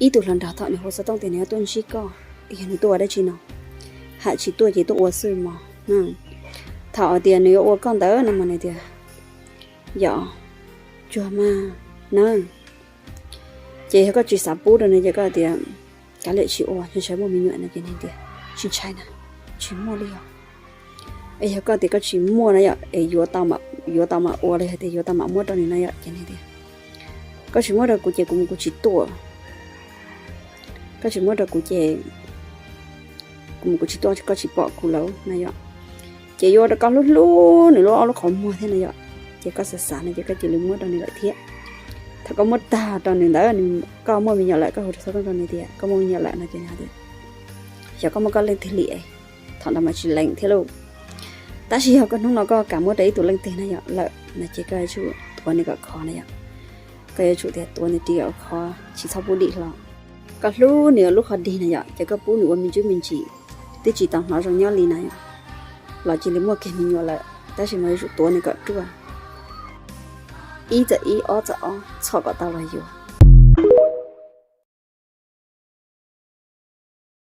ib tug hluas nraug thaum nws hu xov tooj tias nws yuav tuaj ntsib koj, yog nws tuaj ua dab tsi no? Ham tsis tuaj ces tuaj ua xwb mog. Thaum tias nws yuav ua koj ntawd no mas nws tias, yom, tsuag mas na. Ces yog koj tsis xav pub rau nws ces koj tias, kav liam tsis ua, ntshai muaj me nyuam no ces nws tias, tsis ntshai na, tsis muaj li os. Es yog koj tias koj tsis muaj na yom, es yuav tau mam ua los yog tias yuav tau mam muab rau nws na yom, ces nws tias, koj tsis muab rau kuv ces kuv mus kuv tsis tuaj. Koj tsis muab rau kuv ces kuv mus kuv tsis tuaj, koj tsis pom kuv lawm na yom. Ces yuav ua rau koj hlub hlub nws lub ob lub qhov muag thiab na yom. Ces koj xav xav no ces koj cia li muab rau nws lawm thiab. Thaum koj muab tag rau nws ntawd, koj muaj me nyuam lawm, koj hu rau xov tooj rau nws tias koj muaj me nyuam lawm no ces nws tias, xyov koj muaj koj leej twg li, thaum ntawd mas tsis lees thiab lauj. Tab sis yog koj hnub no koj kam muab rau ib tug leej twg na yom lawm no ces koj yuav tsum tuav nws kom khov na yom. Koj yuav tsum tias tuav nws ris kom khov, tsis txhob pub dim hlo. Koj hlub nws ua lub qhov dig na yom, ces koj pub nws ua me ntsuj me ntsis, twb tsis tau hnov zoo nyob li na yom, los cia li muaj kiag me nyuam lawm, tab sis mas yuav tsum tuav nws kom ruaj. Ib txawm ib, ob txawm ob, txhom kom tau los yuav.